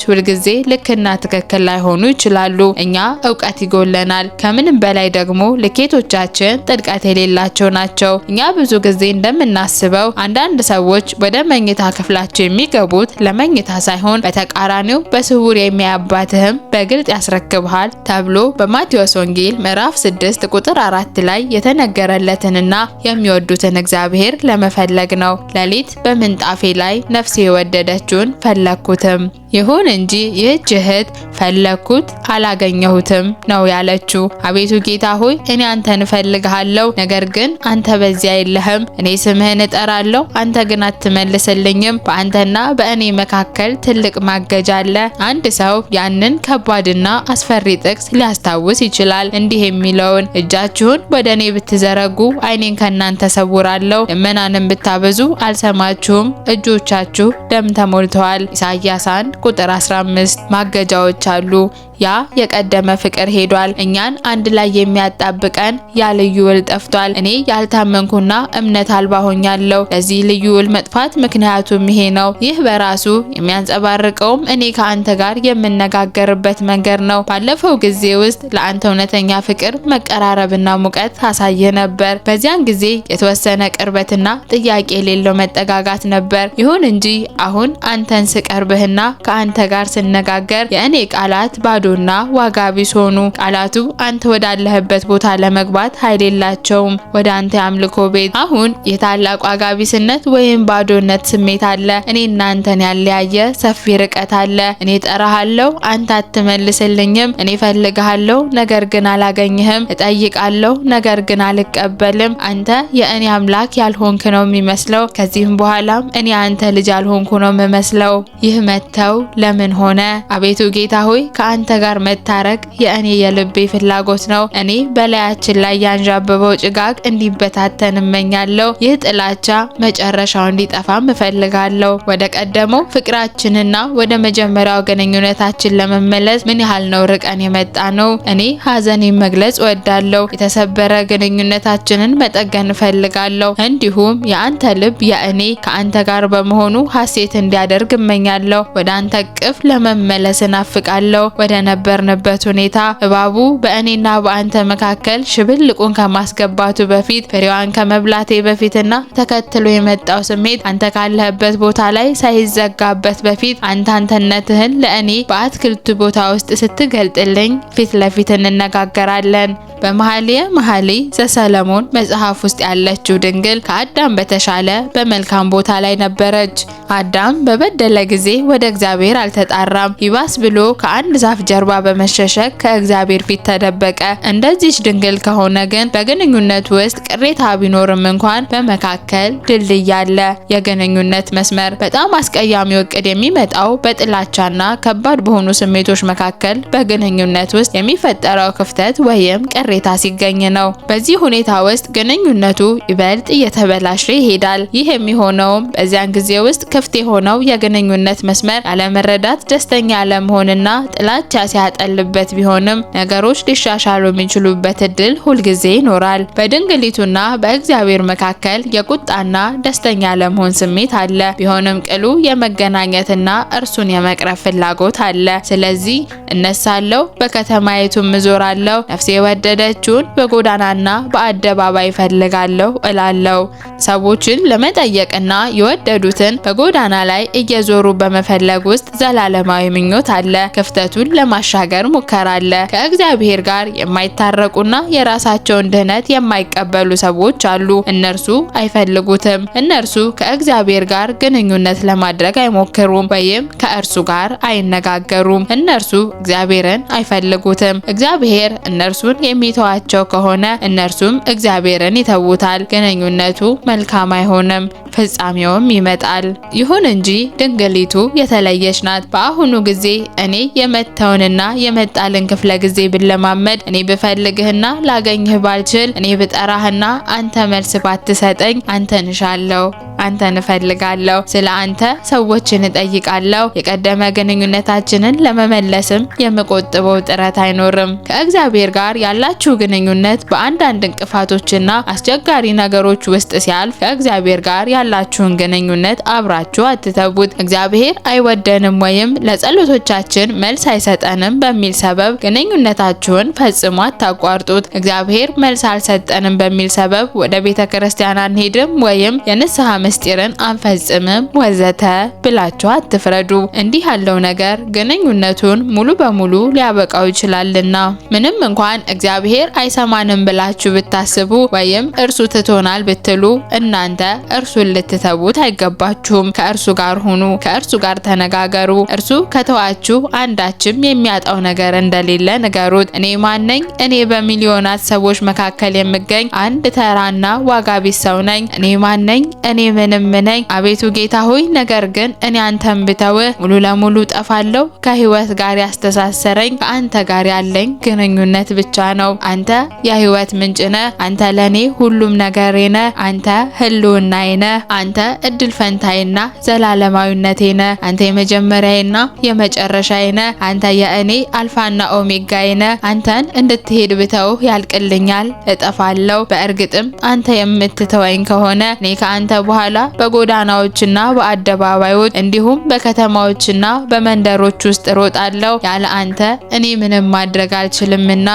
ሁልጊዜ ልክና ትክክል ላይሆኑ ይችላሉ። እኛ እውቀት ይጎለናል። ከምንም በላይ ደግሞ ልኬቶቻችን ጥልቀት የሌላቸው ናቸው። እኛ ብዙ ጊዜ እንደምናስበው አንዳንድ ሰዎች ወደ መኝታ ክፍላቸው የሚገቡት ለመኝታ ሳይሆን በተቃራኒው በስውር የሚያባትህም በግልጽ ያስረክብሃል ተብሎ በማቴዎስ ወንጌል ምዕራፍ 6 ቁጥር 4 ላይ የተነገረለትንና የሚወዱትን እግዚአብሔር ለመፈለግ ነው። ሌሊት በምንጣፌ ላይ ነፍሴ የወደደችውን ፈለግኩትም። ይሁን እንጂ ይህች እህት ፈለግኩት አላገኘሁትም ነው ያለችው። አቤቱ ጌታ ሆይ እኔ አንተን እፈልግሃለሁ፣ ነገር ግን አንተ በዚያ የለህም። እኔ ስምህን እጠራለሁ፣ አንተ ግን አትመልስልኝም። በአንተና በእኔ መካከል ትልቅ ማገጃ አለ። አንድ ሰው ያንን ከባድና አስፈሪ ጥቅስ ሊያስታውስ ይችላል፣ እንዲህ የሚለውን እጃችሁን ወደ እኔ ብትዘረጉ ዓይኔን ከእናንተ ሰውራለሁ፣ ልመናንም ብታበዙ አልሰማችሁም፣ እጆቻችሁ ደም ተሞልተዋል። ኢሳይያስ 1 ቁጥር 15። ማገጃዎች አሉ። ያ የቀደመ ፍቅር ሄዷል። እኛን አንድ ላይ የሚያጣብቀን ያ ልዩ ውል ጠፍቷል። እኔ ያልታመንኩና እምነት አልባ ሆኛለሁ። ለዚህ ልዩ ውል መጥፋት ምክንያቱም ይሄ ነው። ይህ በራሱ የሚያንጸባርቀውም እኔ ከአንተ ጋር የምነጋገርበት መንገድ ነው። ባለፈው ጊዜ ውስጥ ለአንተ እውነተኛ ፍቅር፣ መቀራረብና ሙቀት አሳየ ነበር። በዚያን ጊዜ የተወሰነ ቅርበትና ጥያቄ የሌለው መጠጋጋት ነበር። ይሁን እንጂ አሁን አንተን ስቀርብህና ከአንተ ጋር ስነጋገር የእኔ ቃላት ባዶና ዋጋ ቢስ ሆኑ። ቃላቱ አንተ ወዳለህበት ቦታ ለመግባት ኃይል የላቸውም። ወደ አንተ የአምልኮ ቤት አሁን የታላቅ ዋጋ ቢስነት ወይም ባዶነት ስሜት አለ። እኔ እናንተን ያለያየ ሰፊ ርቀት አለ። እኔ እጠራሃለሁ፣ አንተ አትመልስልኝም። እኔ እፈልግሃለሁ፣ ነገር ግን አላገኝህም። እጠይቃለሁ፣ ነገር ግን አልቀበልም። አንተ የእኔ አምላክ ያልሆንክ ነው የሚመስለው። ከዚህም በኋላም እኔ አንተ ልጅ ያልሆንኩ ነው የምመስለው። ይህ መተው ለምን ሆነ? አቤቱ ጌታ ሆይ ከአንተ ጋር መታረቅ የእኔ የልቤ ፍላጎት ነው። እኔ በላያችን ላይ ያንዣበበው ጭጋግ እንዲበታተን እመኛለሁ። ይህ ጥላቻ መጨረሻው እንዲጠፋም እፈልጋለሁ። ወደ ቀደመው ፍቅራችንና ወደ መጀመሪያው ግንኙነታችን ለመመለስ ምን ያህል ነው ርቀን የመጣ ነው? እኔ ሀዘኔን መግለጽ እወዳለሁ። የተሰበረ ግንኙነታችንን መጠገን እፈልጋለሁ። እንዲሁም የአንተ ልብ የእኔ ከአንተ ጋር በመሆኑ ሀሴት እንዲያደርግ እመኛለሁ። ወደ አንተ እቅፍ ለመመለስ እናፍቃለሁ። ወደ ነበርንበት ሁኔታ እባቡ በእኔና በአንተ መካከል ሽብልቁን ከማስገባቱ በፊት፣ ፍሬዋን ከመብላቴ በፊትና ተከትሎ የመጣው ስሜት አንተ ካለህበት ቦታ ላይ ሳይዘጋበት በፊት አንተ አንተነትህን ለእኔ በአትክልቱ ቦታ ውስጥ ስትገልጥልኝ ፊት ለፊት እንነጋገራለን። በመኃልየ መኃልይ ዘሰሎሞን መጽሐፍ ውስጥ ያለችው ድንግል ከአዳም በተሻለ በመልካም ቦታ ላይ ነበረች። አዳም በበደለ ጊዜ ወደ እግዚአብሔር አልተጣራም። ይባስ ብሎ ከአንድ ዛፍ ጀርባ ጀርባ በመሸሸግ ከእግዚአብሔር ፊት ተደበቀ። እንደዚች ድንግል ከሆነ ግን በግንኙነት ውስጥ ቅሬታ ቢኖርም እንኳን በመካከል ድልድይ አለ፣ የግንኙነት መስመር። በጣም አስቀያሚው እቅድ የሚመጣው በጥላቻና ከባድ በሆኑ ስሜቶች መካከል በግንኙነት ውስጥ የሚፈጠረው ክፍተት ወይም ቅሬታ ሲገኝ ነው። በዚህ ሁኔታ ውስጥ ግንኙነቱ ይበልጥ እየተበላሸ ይሄዳል። ይህ የሚሆነውም በዚያን ጊዜ ውስጥ ክፍት የሆነው የግንኙነት መስመር ያለመረዳት፣ ደስተኛ ያለመሆንና ጥላቻ ሲያጠልበት ቢሆንም ነገሮች ሊሻሻሉ የሚችሉበት እድል ሁልጊዜ ይኖራል። በድንግሊቱና በእግዚአብሔር መካከል የቁጣና ደስተኛ ያለመሆን ስሜት አለ። ቢሆንም ቅሉ የመገናኘትና እርሱን የመቅረብ ፍላጎት አለ። ስለዚህ እነሳለሁ፣ በከተማይቱም እዞራለሁ፣ ነፍሴ የወደደችውን በጎዳናና በአደባባይ እፈልጋለሁ እላለሁ። ሰዎችን ለመጠየቅና የወደዱትን በጎዳና ላይ እየዞሩ በመፈለግ ውስጥ ዘላለማዊ ምኞት አለ። ክፍተቱን ለማሻገር ሙከራ አለ። ከእግዚአብሔር ጋር የማይታረቁና የራሳቸውን ድህነት የማይቀበሉ ሰዎች አሉ። እነርሱ አይፈልጉትም። እነርሱ ከእግዚአብሔር ጋር ግንኙነት ለማድረግ አይሞክሩም ወይም ከእርሱ ጋር አይነጋገሩም። እነርሱ እግዚአብሔርን አይፈልጉትም። እግዚአብሔር እነርሱን የሚተዋቸው ከሆነ እነርሱም እግዚአብሔርን ይተዉታል። ግንኙነቱ መልካም አይሆንም፣ ፍጻሜውም ይመጣል። ይሁን እንጂ ድንግሊቱ የተለየች ናት። በአሁኑ ጊዜ እኔ የመተውንና የመጣልን ክፍለ ጊዜ ብለማመድ፣ እኔ ብፈልግህና ላገኝህ ባልችል፣ እኔ ብጠራህና አንተ መልስ ባትሰጠኝ፣ አንተን እሻለሁ፣ አንተን እፈልጋለሁ፣ ስለ አንተ ሰዎችን እጠይቃለሁ። የቀደመ ግንኙነታችንን ለመመለስም የምቆጥበው ጥረት አይኖርም። ከእግዚአብሔር ጋር ያላችሁ ግንኙነት በአንዳንድ እንቅፋቶችና አስቸጋሪ ነገሮች ውስጥ ሲያልፍ ከእግዚአብሔር ጋር ያላችሁን ግንኙነት አብራችሁ አትተዉት። እግዚአብሔር አይወደንም ወይም ለጸሎቶቻችን መልስ አይሰጠንም በሚል ሰበብ ግንኙነታችሁን ፈጽሞ አታቋርጡት። እግዚአብሔር መልስ አልሰጠንም በሚል ሰበብ ወደ ቤተ ክርስቲያን አንሄድም ወይም የንስሐ ምስጢርን አንፈጽምም ወዘተ ብላችሁ አትፍረዱ። እንዲህ ያለው ነገር ግንኙነቱን ሙሉ በሙሉ ሊያበቃው ይችላልና። ምንም እንኳን እግዚአብሔር አይሰማንም ብላችሁ ብታስቡ ወይም እርሱ ትቶናል ብትሉ እናንተ እርሱን ልትተዉት አይገባችሁም። ከእርሱ ጋር ሁኑ፣ ከእርሱ ጋር ተነጋገሩ። እርሱ ከተዋችሁ አንዳችም የሚያጣው ነገር እንደሌለ ንገሩት። እኔ ማነኝ? እኔ በሚሊዮናት ሰዎች መካከል የምገኝ አንድ ተራና ዋጋ ቢስ ሰው ነኝ። እኔ ማነኝ? እኔ ምንም ነኝ። አቤቱ ጌታ ሆይ፣ ነገር ግን እኔ አንተን ብተውህ ሙሉ ለሙሉ ጠፋለሁ። ከህይወት ጋር ያስተሳሰረኝ ከአንተ ጋር ያለኝ ግንኙነት ብቻ ነው። አንተ የህይወት ምንጭ ነህ። አንተ ለኔ ሁሉም ነገሬ ነህ። አንተ ህልውናዬ ነህ። አንተ እድል ፈንታዬና ዘላለማዊነቴ ነህ። አንተ የመጀመሪያዬና የመጨረሻዬ ነህ። አንተ የእኔ አልፋና ኦሜጋዬ ነህ። አንተን እንድትሄድ ብተውህ ያልቅልኛል፣ እጠፋለሁ። በእርግጥም አንተ የምትተወኝ ከሆነ እኔ ከአንተ በኋላ በጎዳናዎችና በአደባባዮች እንዲሁም በከተማዎችና በመንደሮች ውስጥ እሮጣለሁ። ያለ አንተ እኔ ምንም ማድረግ አልችልምና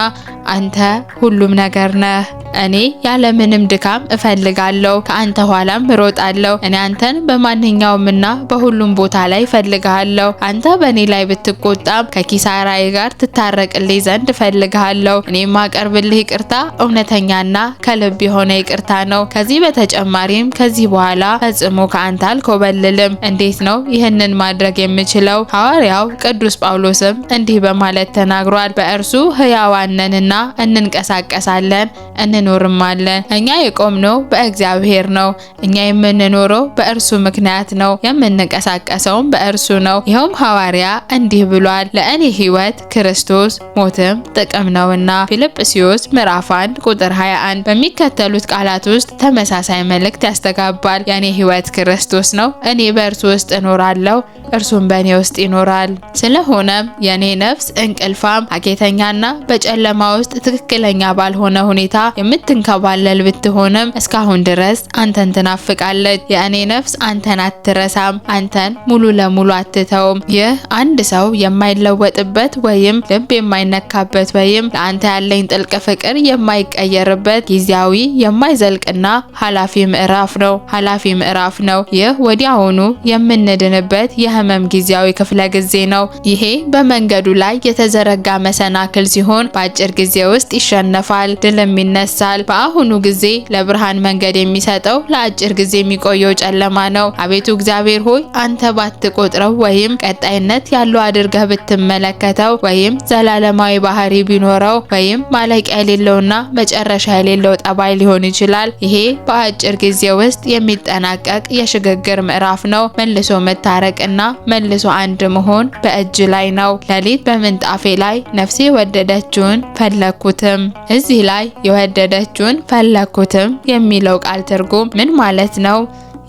አንተ ሁሉም ነገር ነህ። እኔ ያለ ምንም ድካም እፈልጋለሁ፣ ከአንተ ኋላም እሮጣለሁ። እኔ አንተን በማንኛውምና በሁሉም ቦታ ላይ እፈልግሃለሁ። አንተ በእኔ ላይ ብትቆጣም ከኪሳራዬ ጋር ትታረቅልኝ ዘንድ እፈልግሃለሁ። እኔ የማቀርብልህ ይቅርታ እውነተኛና ከልብ የሆነ ይቅርታ ነው። ከዚህ በተጨማሪም ከዚህ በኋላ ፈጽሞ ከአንተ አልኮበልልም። እንዴት ነው ይህንን ማድረግ የምችለው? ሐዋርያው ቅዱስ ጳውሎስም እንዲህ በማለት ተናግሯል። በእርሱ ሕያዋን ነንና እንንቀሳቀሳለን እንኖርማለን። እኛ የቆምነው በእግዚአብሔር ነው። እኛ የምንኖረው በእርሱ ምክንያት ነው። የምንንቀሳቀሰውም በእርሱ ነው። ይኸውም ሐዋርያ እንዲህ ብሏል፣ ለእኔ ሕይወት ክርስቶስ ሞትም ጥቅም ነውና። ፊልጵስዩስ ምዕራፍ 1 ቁጥር 21። በሚከተሉት ቃላት ውስጥ ተመሳሳይ መልእክት ያስተጋባል። የእኔ ሕይወት ክርስቶስ ነው። እኔ በእርሱ ውስጥ እኖራለሁ፣ እርሱም በእኔ ውስጥ ይኖራል። ስለሆነም የእኔ ነፍስ እንቅልፋም፣ ሀኬተኛና በጨለማ ውስጥ ትክክለኛ ባልሆነ ሁኔታ የምትንከባለል ብትሆንም እስካሁን ድረስ አንተን ትናፍቃለች። የእኔ ነፍስ አንተን አትረሳም፣ አንተን ሙሉ ለሙሉ አትተውም። ይህ አንድ ሰው የማይለወጥበት ወይም ልብ የማይነካበት ወይም ለአንተ ያለኝ ጥልቅ ፍቅር የማይቀየርበት ጊዜያዊ የማይዘልቅና ኃላፊ ምዕራፍ ነው። ኃላፊ ኃላፊ ምዕራፍ ነው። ይህ ወዲያውኑ የምንድንበት የህመም ጊዜያዊ ክፍለ ጊዜ ነው። ይሄ በመንገዱ ላይ የተዘረጋ መሰናክል ሲሆን በአጭር ጊዜ ውስጥ ይሸነፋል፣ ድልም ይነሳል። በአሁኑ ጊዜ ለብርሃን መንገድ የሚሰጠው ለአጭር ጊዜ የሚቆየው ጨለማ ነው። አቤቱ እግዚአብሔር ሆይ አንተ ባትቆጥረው ወይም ቀጣይነት ያለው አድርገህ ብትመለከተው ወይም ዘላለማዊ ባህሪ ቢኖረው ወይም ማለቂያ የሌለውና መጨረሻ የሌለው ጠባይ ሊሆን ይችላል። ይሄ በአጭር ጊዜ ውስጥ የሚጠናቀቅ የሽግግር ምዕራፍ ነው። መልሶ መታረቅና መልሶ አንድ መሆን በእጅ ላይ ነው። ሌሊት በምንጣፌ ላይ ነፍሴ የወደደችውን ፈለኩትም። እዚህ ላይ የወደደችውን ፈለኩትም የሚለው ቃል ትርጉም ምን ማለት ነው?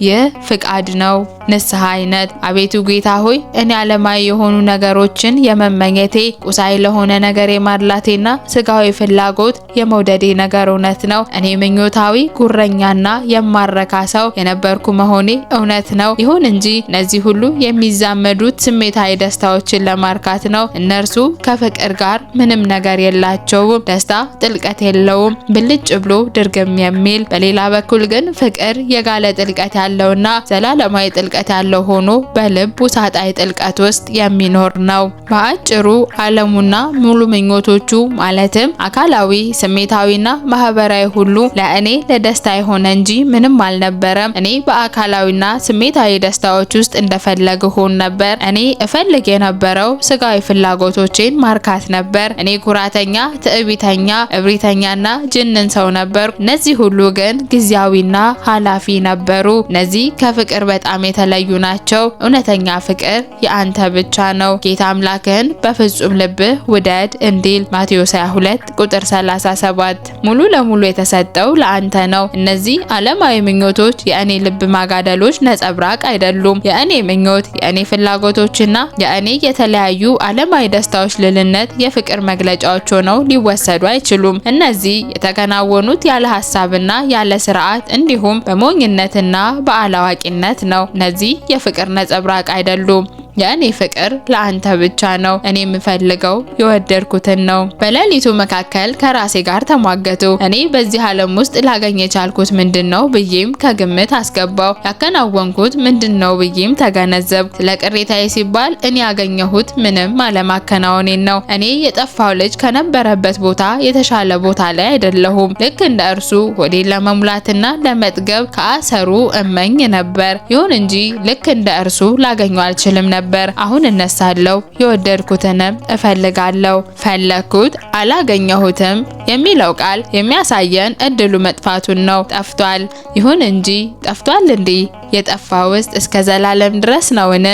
ይህ ፍቃድ ነው። ንስሐ አይነት። አቤቱ ጌታ ሆይ እኔ ዓለማዊ የሆኑ ነገሮችን የመመኘቴ፣ ቁሳዊ ለሆነ ነገር የማድላቴና ስጋዊ ፍላጎት የመውደዴ ነገር እውነት ነው። እኔ ምኞታዊ፣ ጉረኛና የማረካ ሰው የነበርኩ መሆኔ እውነት ነው። ይሁን እንጂ እነዚህ ሁሉ የሚዛመዱት ስሜታዊ ደስታዎችን ለማርካት ነው። እነርሱ ከፍቅር ጋር ምንም ነገር የላቸውም። ደስታ ጥልቀት የለውም፣ ብልጭ ብሎ ድርግም የሚል። በሌላ በኩል ግን ፍቅር የጋለ ጥልቀት ያለውና ዘላለማዊ ጥልቀት ያለው ሆኖ በልብ ውሳጣዊ ጥልቀት ውስጥ የሚኖር ነው። በአጭሩ ዓለሙና ሙሉ ምኞቶቹ ማለትም አካላዊ፣ ስሜታዊና ማህበራዊ ሁሉ ለእኔ ለደስታ የሆነ እንጂ ምንም አልነበረም። እኔ በአካላዊና ስሜታዊ ደስታዎች ውስጥ እንደፈለግ ሆን ነበር። እኔ እፈልግ የነበረው ስጋዊ ፍላጎቶቼን ማርካት ነበር። እኔ ኩራተኛ፣ ትዕቢተኛ፣ እብሪተኛና ጅንን ሰው ነበር። እነዚህ ሁሉ ግን ጊዜያዊና ኃላፊ ነበሩ። እነዚህ ከፍቅር በጣም የተለዩ ናቸው። እውነተኛ ፍቅር የአንተ ብቻ ነው። ጌታ አምላክህን በፍጹም ልብህ ውደድ እንዲል ማቴዎስ 22 ቁጥር 37። ሙሉ ለሙሉ የተሰጠው ለአንተ ነው። እነዚህ ዓለማዊ ምኞቶች የእኔ ልብ ማጋደሎች ነጸብራቅ አይደሉም። የእኔ ምኞት፣ የእኔ ፍላጎቶችና የእኔ የተለያዩ ዓለማዊ ደስታዎች ልልነት የፍቅር መግለጫዎች ሆነው ሊወሰዱ አይችሉም። እነዚህ የተከናወኑት ያለ ሀሳብና ያለ ስርዓት እንዲሁም በሞኝነትና በአላዋቂነት ነው። እነዚህ የፍቅር ነጸብራቅ አይደሉም። የእኔ ፍቅር ለአንተ ብቻ ነው። እኔ የምፈልገው የወደድኩትን ነው። በሌሊቱ መካከል ከራሴ ጋር ተሟገቱ። እኔ በዚህ ዓለም ውስጥ ላገኝ የቻልኩት ምንድን ነው ብዬም ከግምት አስገባው። ያከናወንኩት ምንድን ነው ብዬም ተገነዘብኩ። ስለ ቅሬታዬ ሲባል እኔ ያገኘሁት ምንም አለማከናወኔን ነው። እኔ የጠፋው ልጅ ከነበረበት ቦታ የተሻለ ቦታ ላይ አይደለሁም። ልክ እንደ እርሱ ሆዴን ለመሙላትና ለመጥገብ ከአሰሩ እመኝ ነበር። ይሁን እንጂ ልክ እንደ እርሱ ላገኘው አልችልም ነበር። አሁን እነሳለሁ፣ የወደድኩትንም እፈልጋለሁ። ፈለግኩት አላገኘሁትም የሚለው ቃል የሚያሳየን እድሉ መጥፋቱን ነው። ጠፍቷል። ይሁን እንጂ ጠፍቷል እንዴ? የጠፋ ውስጥ እስከ ዘላለም ድረስ ነውን?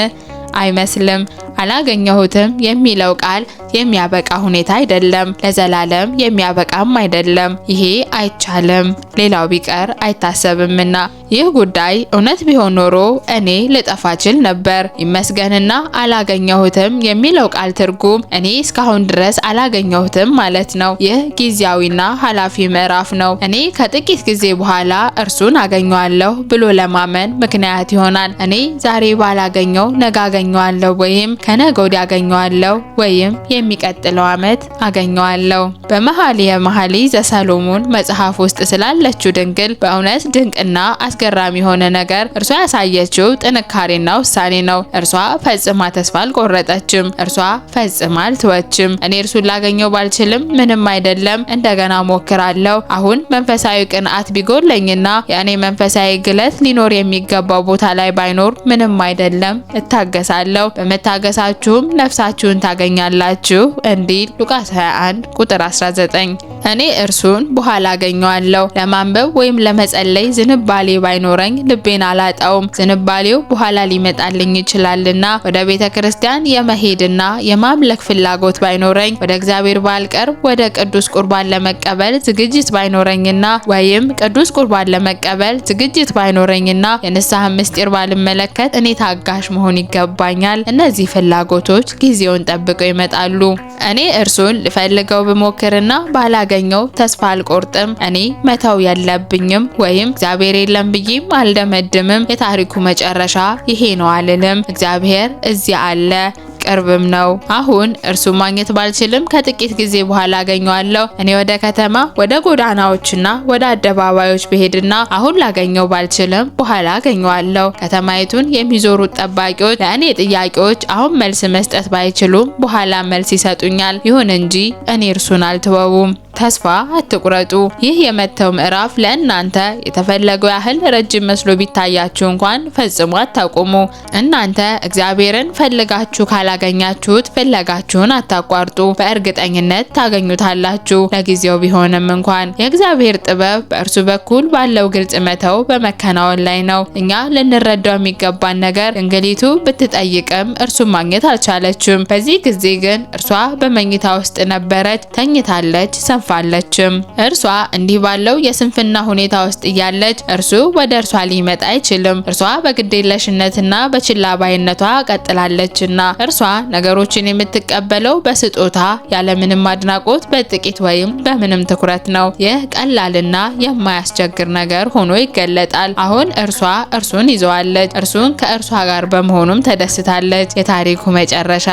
አይመስልም። አላገኘሁትም የሚለው ቃል የሚያበቃ ሁኔታ አይደለም። ለዘላለም የሚያበቃም አይደለም። ይሄ አይቻልም። ሌላው ቢቀር አይታሰብምና። ይህ ጉዳይ እውነት ቢሆን ኖሮ እኔ ልጠፋ ችል ነበር። ይመስገንና አላገኘሁትም የሚለው ቃል ትርጉም እኔ እስካሁን ድረስ አላገኘሁትም ማለት ነው። ይህ ጊዜያዊና ኃላፊ ምዕራፍ ነው። እኔ ከጥቂት ጊዜ በኋላ እርሱን አገኘዋለሁ ብሎ ለማመን ምክንያት ይሆናል። እኔ ዛሬ ባላገኘው ነገ አገኘዋለሁ ወይም ከነገ ወዲያ አገኘዋለሁ ወይም የሚቀጥለው ዓመት አገኘዋለሁ። በመኃልየ መኃልይ ዘሰሎሞን መጽሐፍ ውስጥ ስላለችው ድንግል በእውነት ድንቅና አስገራሚ የሆነ ነገር እርሷ ያሳየችው ጥንካሬና ውሳኔ ነው። እርሷ ፈጽማ ተስፋ አልቆረጠችም። እርሷ ፈጽማ አልተወችም። እኔ እርሱን ላገኘው ባልችልም ምንም አይደለም፣ እንደገና ሞክራለሁ። አሁን መንፈሳዊ ቅንዓት ቢጎለኝና የእኔ መንፈሳዊ ግለት ሊኖር የሚገባው ቦታ ላይ ባይኖር ምንም አይደለም፣ እታገሳለሁ። በመታገሳችሁም ነፍሳችሁን ታገኛላችሁ እንዲል ሉቃስ 21 ቁጥር 19። እኔ እርሱን በኋላ አገኘዋለሁ። ለማንበብ ወይም ለመጸለይ ዝንባሌ ባይኖረኝ ልቤን አላጣውም። ዝንባሌው በኋላ ሊመጣልኝ ይችላልና። ወደ ቤተ ክርስቲያን የመሄድና የማምለክ ፍላጎት ባይኖረኝ፣ ወደ እግዚአብሔር ባልቀርብ፣ ወደ ቅዱስ ቁርባን ለመቀበል ዝግጅት ባይኖረኝና ወይም ቅዱስ ቁርባን ለመቀበል ዝግጅት ባይኖረኝና የንስሐ ምስጢር ባልመለከት እኔ ታጋሽ መሆን ይገባኛል። እነዚህ ፍላጎቶች ጊዜውን ጠብቀው ይመጣሉ። እኔ እርሱን ልፈልገው ብሞክርና ባላገኘው ተስፋ አልቆርጥም። እኔ መተው የለብኝም ወይም እግዚአብሔር የለም ብዬም አልደመድምም። የታሪኩ መጨረሻ ይሄ ነው አልልም። እግዚአብሔር እዚያ አለ። ቅርብም ነው። አሁን እርሱ ማግኘት ባልችልም ከጥቂት ጊዜ በኋላ አገኘዋለሁ። እኔ ወደ ከተማ፣ ወደ ጎዳናዎችና ወደ አደባባዮች ብሄድና አሁን ላገኘው ባልችልም በኋላ አገኘዋለሁ። ከተማይቱን የሚዞሩት ጠባቂዎች ለእኔ ጥያቄዎች አሁን መልስ መስጠት ባይችሉም በኋላ መልስ ይሰጡኛል። ይሁን እንጂ እኔ እርሱን አልተወውም። ተስፋ አትቁረጡ። ይህ የመተው ምዕራፍ ለእናንተ የተፈለገው ያህል ረጅም መስሎ ቢታያችሁ እንኳን ፈጽሞ አታቁሙ። እናንተ እግዚአብሔርን ፈልጋችሁ ካላገኛችሁት ፍለጋችሁን አታቋርጡ። በእርግጠኝነት ታገኙታላችሁ፣ ለጊዜው ቢሆንም እንኳን። የእግዚአብሔር ጥበብ በእርሱ በኩል ባለው ግልጽ መተው በመከናወን ላይ ነው። እኛ ልንረዳው የሚገባን ነገር ድንግሊቱ ብትጠይቅም እርሱን ማግኘት አልቻለችም። በዚህ ጊዜ ግን እርሷ በመኝታ ውስጥ ነበረች፣ ተኝታለች፣ ሰንፋለችም። እርሷ እንዲህ ባለው የስንፍና ሁኔታ ውስጥ እያለች እርሱ ወደ እርሷ ሊመጣ አይችልም። እርሷ በግዴለሽነትና በችላባይነቷ ቀጥላለችና። እርሷ ነገሮችን የምትቀበለው በስጦታ፣ ያለምንም አድናቆት፣ በጥቂት ወይም በምንም ትኩረት ነው። ይህ ቀላልና የማያስቸግር ነገር ሆኖ ይገለጣል። አሁን እርሷ እርሱን ይዘዋለች፣ እርሱን ከእርሷ ጋር በመሆኑም ተደስታለች። የታሪኩ መጨረሻ።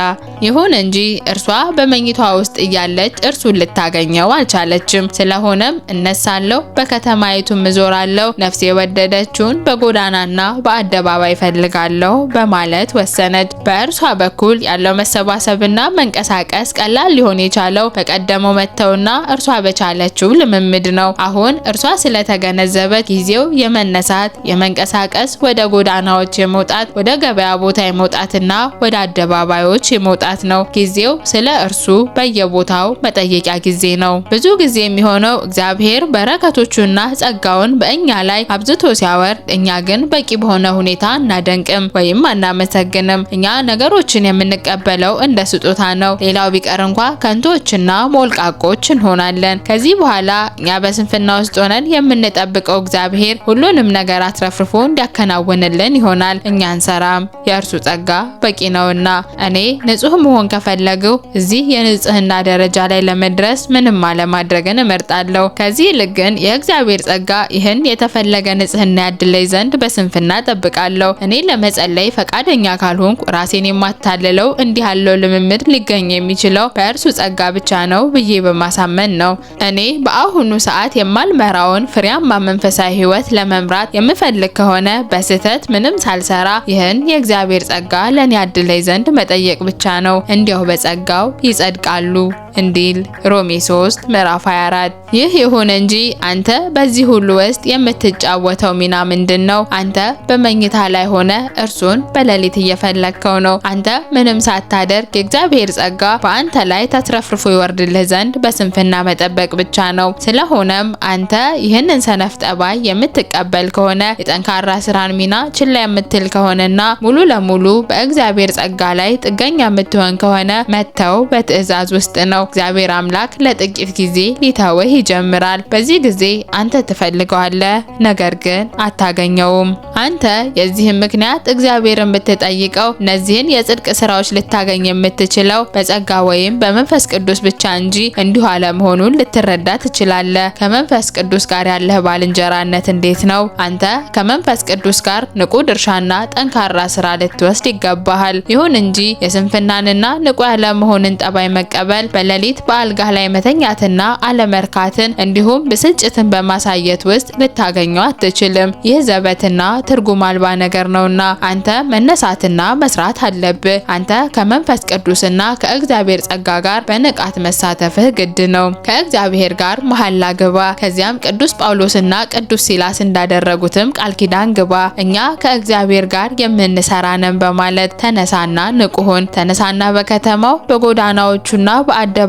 ይሁን እንጂ እርሷ በመኝቷ ውስጥ እያለች እርሱን ልታገኘው አልቻለችም። ስለሆነም እነሳለሁ፣ በከተማይቱም እዞራለሁ፣ ነፍሴ የወደደችውን በጎዳናና በአደባባይ ፈልጋለሁ በማለት ወሰነች። በእርሷ በኩል ያለው መሰባሰብና መንቀሳቀስ ቀላል ሊሆን የቻለው በቀደመው መተውና እርሷ በቻለችው ልምምድ ነው። አሁን እርሷ ስለተገነዘበች ጊዜው የመነሳት፣ የመንቀሳቀስ፣ ወደ ጎዳናዎች የመውጣት፣ ወደ ገበያ ቦታ የመውጣትና ወደ አደባባዮች የመውጣት ነው። ጊዜው ስለ እርሱ በየቦታው መጠየቂያ ጊዜ ነው። ብዙ ጊዜ የሚሆነው እግዚአብሔር በረከቶቹና ጸጋውን በእኛ ላይ አብዝቶ ሲያወርድ፣ እኛ ግን በቂ በሆነ ሁኔታ አናደንቅም ወይም አናመሰግንም። እኛ ነገሮችን የምንቀበለው እንደ ስጦታ ነው። ሌላው ቢቀር እንኳ ከንቶችና ሞልቃቆች እንሆናለን። ከዚህ በኋላ እኛ በስንፍና ውስጥ ሆነን የምንጠብቀው እግዚአብሔር ሁሉንም ነገር አትረፍርፎ እንዲያከናውንልን ይሆናል። እኛ አንሰራም፣ የእርሱ ጸጋ በቂ ነውና። እኔ ንጹህ መሆን ከፈለግሁ እዚህ የንጽህና ደረጃ ላይ ለመድረስ ምንም አለማድረግን እመርጣለሁ። ከዚህ ይልቅ ግን የእግዚአብሔር ጸጋ ይህን የተፈለገ ንጽህና ያድለኝ ዘንድ በስንፍና እጠብቃለሁ። እኔ ለመጸለይ ፈቃደኛ ካልሆንኩ ራሴን የማታልለው እንዲህ ያለው ልምምድ ሊገኝ የሚችለው በእርሱ ጸጋ ብቻ ነው ብዬ በማሳመን ነው። እኔ በአሁኑ ሰዓት የማልመራውን ፍሬያማ መንፈሳዊ ሕይወት ለመምራት የምፈልግ ከሆነ በስህተት ምንም ሳልሰራ ይህን የእግዚአብሔር ጸጋ ለኔ ያድለኝ ዘንድ መጠየቅ ብቻ ነው። እንዲያው በጸጋው ይጸድቃሉ እንዲል ሮሜ 3 ምዕራፍ 24። ይህ ይሁን እንጂ አንተ በዚህ ሁሉ ውስጥ የምትጫወተው ሚና ምንድን ነው? አንተ በመኝታ ላይ ሆነ እርሱን በሌሊት እየፈለግከው ነው። አንተ ምንም ሳታደርግ የእግዚአብሔር ጸጋ በአንተ ላይ ተትረፍርፎ ይወርድልህ ዘንድ በስንፍና መጠበቅ ብቻ ነው። ስለሆነም አንተ ይህንን ሰነፍ ጠባይ የምትቀበል ከሆነ፣ የጠንካራ ስራን ሚና ችላ የምትል ከሆነና ሙሉ ለሙሉ በእግዚአብሔር ጸጋ ላይ ጥገኛ የምትሆን ከሆነ መተው በትእዛዝ ውስጥ ነው። እግዚአብሔር አምላክ ለጥቂት ጊዜ ሊተውህ ይጀምራል። በዚህ ጊዜ አንተ ትፈልገዋለህ፣ ነገር ግን አታገኘውም። አንተ የዚህም ምክንያት እግዚአብሔርን ብትጠይቀው እነዚህን የጽድቅ ስራዎች ልታገኝ የምትችለው በጸጋ ወይም በመንፈስ ቅዱስ ብቻ እንጂ እንዲሁ አለመሆኑን ልትረዳ ትችላለህ። ከመንፈስ ቅዱስ ጋር ያለህ ባልንጀራነት እንዴት ነው? አንተ ከመንፈስ ቅዱስ ጋር ንቁ ድርሻና ጠንካራ ስራ ልትወስድ ይገባሃል። ይሁን እንጂ የስንፍናንና ንቁ ያለመሆንን ጠባይ መቀበል፣ በሌሊት በአልጋህ ላይ መተኛትና አለመርካትን እንዲሁም ብስጭትን በማሳየት ውስጥ ልታገኘው አትችልም። ይህ ዘበትና ትርጉም አልባ ነገር ነውና አንተ መነሳትና መስራት አለብህ። አንተ ከመንፈስ ቅዱስና ከእግዚአብሔር ጸጋ ጋር በንቃት መሳተፍህ ግድ ነው። ከእግዚአብሔር ጋር መሐላ ግባ። ከዚያም ቅዱስ ጳውሎስና ቅዱስ ሲላስ እንዳደረጉትም ቃል ኪዳን ግባ። እኛ ከእግዚአብሔር ጋር የምንሰራ ነን በማለት ተነሳና ንቁ ሁን። ተነሳና በከተማው በጎዳናዎቹና በአደባባዮች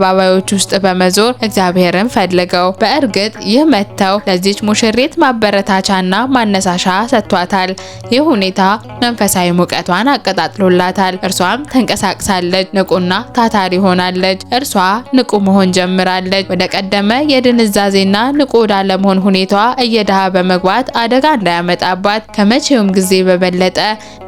ውስጥ በመዞር እግዚአብሔርን ፈልገው። በእርግጥ ይህ መተው ለዚች ሙሽሪት ማበረታቻና ማነሳሻ ሰጥቷታል። ይህ ሁኔታ መንፈሳዊ ሙቀቷን አቀጣጥሎላታል። እርሷም ተንቀሳቅሳለች፣ ንቁና ታታሪ ሆናለች። እርሷ ንቁ መሆን ጀምራለች። ወደ ቀደመ የድንዛዜና ንቁ ወዳለመሆን ሁኔታዋ እየድሃ በመግባት አደጋ እንዳያመጣባት ከመቼውም ጊዜ በበለጠ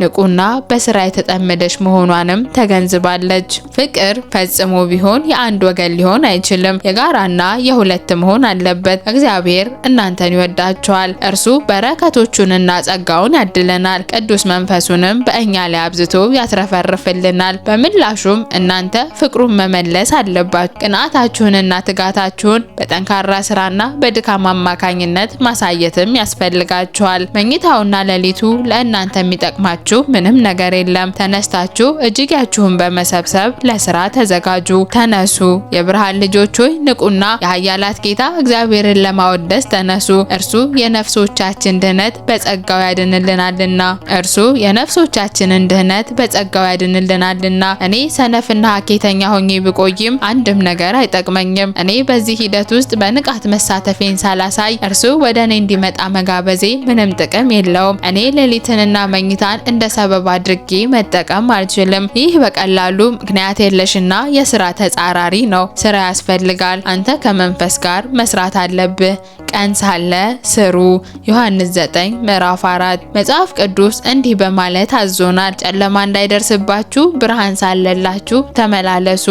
ንቁና በስራ የተጠመደች መሆኗንም ተገንዝባለች። ፍቅር ፈጽሞ ቢሆን የአንድ ወገን ሊሆን አይችልም፣ የጋራና የሁለትም መሆን አለበት። እግዚአብሔር እናንተን ይወዳችኋል። እርሱ በረከቶቹንና ጸጋውን ያድለናል፣ ቅዱስ መንፈሱንም በእኛ ላይ አብዝቶ ያትረፈርፍልናል። በምላሹም እናንተ ፍቅሩን መመለስ አለባችሁ። ቅንዓታችሁንና ትጋታችሁን በጠንካራ ስራና በድካም አማካኝነት ማሳየትም ያስፈልጋችኋል። መኝታውና ሌሊቱ ለእናንተ የሚጠቅማችሁ ምንም ነገር የለም። ተነስታችሁ እጅጌያችሁን በመሰብሰብ ለስራ ተዘጋጁ። ተነሱ፣ የብርሃን ልጆች ሆይ ንቁና የኃያላት ጌታ እግዚአብሔርን ለማወደስ ተነሱ። እርሱ የነፍሶቻችን ድህነት በጸጋው ያድንልናልና። እርሱ የነፍሶቻችንን ድህነት በጸጋው ያድንልናልና። እኔ ሰነፍና ሀኬተኛ ሆኜ ብቆይም አንድም ነገር አይጠቅመኝም። እኔ በዚህ ሂደት ውስጥ በንቃት መሳተፌን ሳላሳይ እርሱ ወደ እኔ እንዲመጣ መጋበዜ ምንም ጥቅም የለውም። እኔ ሌሊትንና መኝታን እንደ ሰበብ አድርጌ መጠቀም አልችልም። ይህ በቀላሉ ምክንያት የለሽና የስራ ተጻራሪ ነው። ስራ ያስፈልጋል። አንተ ከመንፈስ ጋር መስራት አለብህ። ቀን ሳለ ስሩ። ዮሐንስ 9 ምዕራፍ 4። መጽሐፍ ቅዱስ እንዲህ በማለት አዞናል፣ ጨለማ እንዳይደርስባችሁ ብርሃን ሳለላችሁ ተመላለሱ።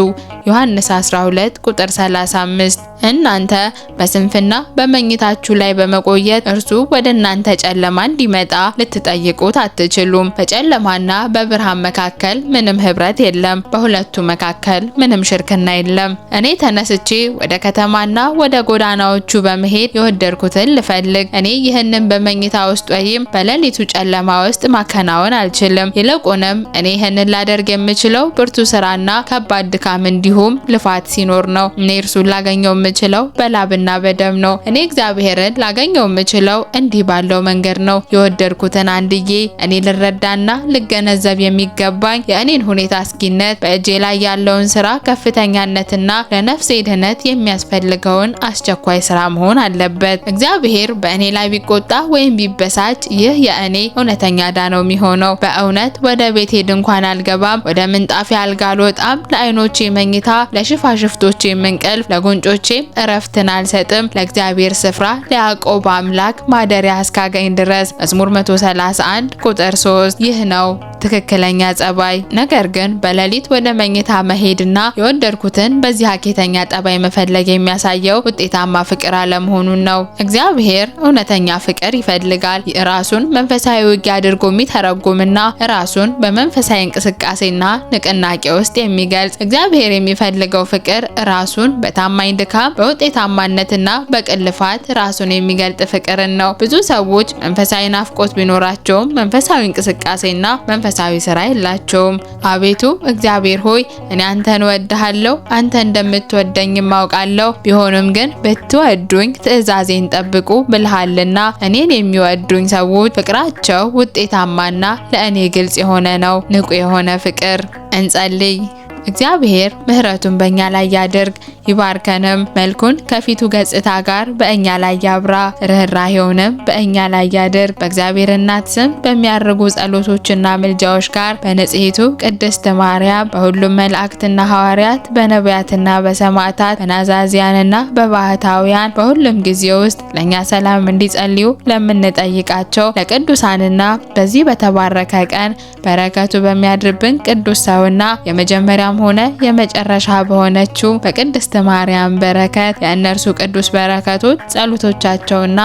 ዮሐንስ 12 ቁጥር 35። እናንተ በስንፍና በመኝታችሁ ላይ በመቆየት እርሱ ወደ እናንተ ጨለማ እንዲመጣ ልትጠይቁት አትችሉም። በጨለማና በብርሃን መካከል ምንም ህብረት የለም። በሁለቱ መካከል ምንም ሽርክና የለም። እኔ ተነስቼ ወደ ከተማና ወደ ጎዳናዎቹ በመሄድ የወደድኩትን ልፈልግ። እኔ ይህንን በመኝታ ውስጥ ወይም በሌሊቱ ጨለማ ውስጥ ማከናወን አልችልም። ይልቁንም እኔ ይህንን ላደርግ የምችለው ብርቱ ስራና ከባድ ድካም እንዲሁም ልፋት ሲኖር ነው። እኔ እርሱን ላገኘው የምችለው በላብና በደም ነው። እኔ እግዚአብሔርን ላገኘው የምችለው እንዲህ ባለው መንገድ ነው። የወደድኩትን አንድዬ እኔ ልረዳና ልገነዘብ የሚገባኝ የእኔን ሁኔታ አስጊነት፣ በእጄ ላይ ያለውን ስራ ከፍተኛነትና ለነፍሴ ድህነት የሚያስፈልገውን አስቸኳይ ስራ መሆን አለበት። እግዚአብሔር በእኔ ላይ ቢቆጣ ወይም ቢበሳጭ ይህ የእኔ እውነተኛ ዕዳ ነው የሚሆነው። በእውነት ወደ ቤቴ ድንኳን አልገባም፣ ወደ ምንጣፌ አልጋ አልወጣም። ለዓይኖቼ መኝታ፣ ለሽፋሽፍቶቼም እንቅልፍ፣ ለጉንጮቼም እረፍትን አልሰጥም። ለእግዚአብሔር ስፍራ ለያዕቆብ አምላክ ማደሪያ እስካገኝ ድረስ። መዝሙር 131 ቁጥር 3። ይህ ነው ትክክለኛ ጸባይ። ነገር ግን በሌሊት ወደ መኝታ መሄድና የወደድኩትን በዚህ ሀኬተኛ ጠባይ መፈለግ የሚያሳየው ውጤታማ ፍቅር አለመሆኑን ነው። እግዚአብሔር እውነተኛ ፍቅር ይፈልጋል። ራሱን መንፈሳዊ ውጊያ አድርጎ የሚተረጉምና ራሱን በመንፈሳዊ እንቅስቃሴና ንቅናቄ ውስጥ የሚገልጽ። እግዚአብሔር የሚፈልገው ፍቅር ራሱን በታማኝ ድካም፣ በውጤታማነትና በቅልፋት ራሱን የሚገልጥ ፍቅርን ነው። ብዙ ሰዎች መንፈሳዊ ናፍቆት ቢኖራቸውም መንፈሳዊ እንቅስቃሴና መንፈሳዊ ስራ የላቸውም። አቤቱ እግዚአብሔር ሆይ እኔ አንተን እወድሃለሁ፣ አንተ እንደምትወደኝም አውቃለሁ። ቢሆንም ግን ብትወዱኝ ትእዛዜን ጠብቁ ብልሃልና። እኔን የሚወዱኝ ሰዎች ፍቅራቸው ውጤታማና ለእኔ ግልጽ የሆነ ነው። ንቁ የሆነ ፍቅር። እንጸልይ። እግዚአብሔር ምሕረቱን በእኛ ላይ ያድርግ ይባርከንም። መልኩን ከፊቱ ገጽታ ጋር በእኛ ላይ ያብራ፣ ርኅራኄውንም በእኛ ላይ ያድርግ። በእግዚአብሔር እናት ስም በሚያርጉ ጸሎቶችና ምልጃዎች ጋር በንጽሕቱ ቅድስት ማርያም፣ በሁሉም መላእክትና ሐዋርያት፣ በነቢያትና በሰማዕታት፣ በናዛዚያንና በባህታውያን በሁሉም ጊዜ ውስጥ ለእኛ ሰላም እንዲጸልዩ ለምንጠይቃቸው ለቅዱሳንና በዚህ በተባረከ ቀን በረከቱ በሚያድርብን ቅዱስ ሰውና የመጀመሪያም ሆነ የመጨረሻ በሆነችው በቅድስት ማርያም በረከት የእነርሱ ቅዱስ በረከቶች ጸሎቶቻቸውና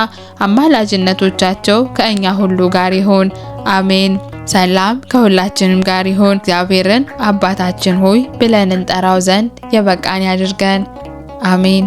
አማላጅነቶቻቸው ከእኛ ሁሉ ጋር ይሁን፣ አሜን። ሰላም ከሁላችንም ጋር ይሁን። እግዚአብሔርን አባታችን ሆይ ብለን እንጠራው ዘንድ የበቃን ያድርገን፣ አሜን።